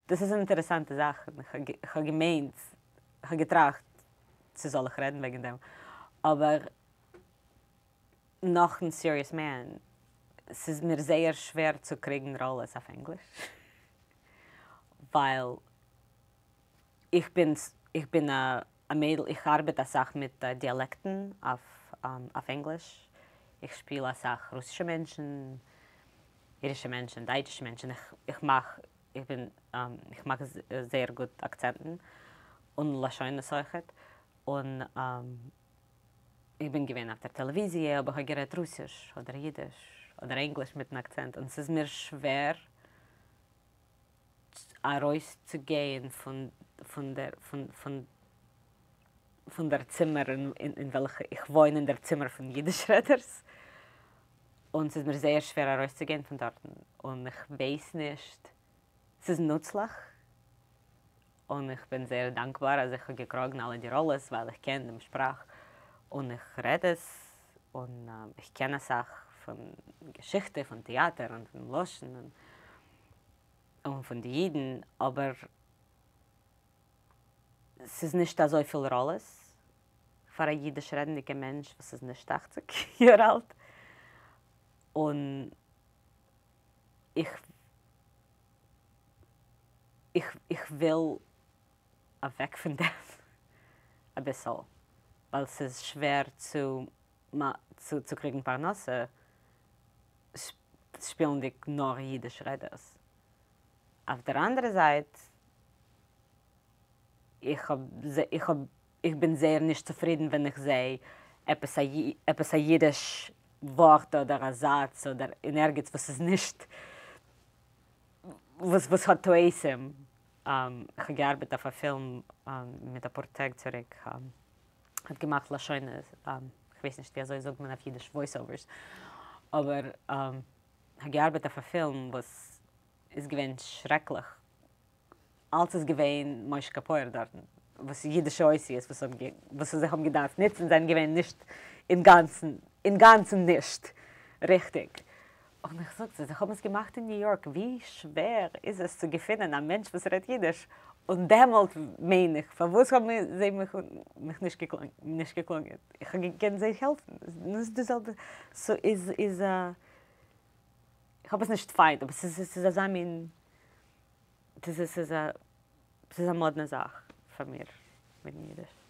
דאס איז אן אינטערעסאנטע זאך, איך האב געמיינט, איך האב געטראכט צו זאל איך רעדן וועגן דעם, אבער נאכן Serious Man, ס'איז מיר זייער שווער צו קריגן ראלעס אויף ענגליש, ווייל איך בין איך בין א מיידל, איך ארבעט אסאך מיט דיאלעקטן אויף ענגליש, איך שפיל אסאך רוסישע מענטשן, אידישע מענטשן, דייטשישע מענטשן, איך מאך איך בין איך מאך זייער גוט אקצענטן און לשונות אויכעט, און איך בין געווען אויף דער טעלעוויזיע אבער איך האב גערעדט רוסיש אדער אידיש אדער ענגליש מיטן אקצענט און ס'איז מיר שווער ארויסצוגיין פון פון דער פון פון פון דער צימער אין וועלכע איך וואוין אין דער צימער פון אידיש רעדערס און ס'איז מיר זייער שווער ארויסצוגיין פון דארטן און איך ווייס נישט ס'איז נוצליך און איך בין זייער דאנקבאר אז איך האב געקראגן אלע די ראלעס ווייל איך קען דעם שפראך און איך רעד עס און איך קען אסאך פון געשיכטע פון טעאטער און פון לשון און פון די אידן אבער ס'איז נישט אזויפיל ראלעס פאר א אידיש רעדנדיגע מענטש וואס איז נישט 80 יאר אלט און איך איך איך וויל אוועק פון דעם אביסל ווייל ס'איז שווער צו צו קריגן פרנסה שפילנדיג נאר אידיש רעדערס. אויף דער אנדערע זייט איך האב איך האב איך בין זייער נישט צופרידן ווען איך זעה עפעס א עפעס א אידיש ווארט אדער א זאץ אדער אין ערגעץ וואס איז נישט וואס וואס האט טעותים. איך האב געארבעט אויף א פילם מיט אפאר טעג צוריק, האט געמאכט לשונות, איך ווייס נישט ווי אזוי זאגט מען אויף אידיש voice overs, אבער כ'האב געארבעט אויף א פילם וואס איז געווען שרעקליך, אלץ איז געווען משה קאפויער דארטן, וואס אידישע אותיות וואס האבן וואס זיי האבן געדארפט נוצן זענען געווען נישט אינגאנצן אינגאנצן נישט ריכטיג, און איך זאג זיי, זיי האבן עס געמאכט אין ניו יארק, ווי שווער איז עס צו געפינען א מענטש וואס רעדט אידיש, און דעמאלט מיין איך פארוואס האבן זיי מיך נישט געקלונגען, איך האב געקענט זיי העלפן, דאס איז די זעלבע, סאו איז איז איך האב עס נישט פיינט, אבער ס'איז אזא מין, ס'איז א ס'איז א מאדנע זאך פאר מיר מיטן אידיש.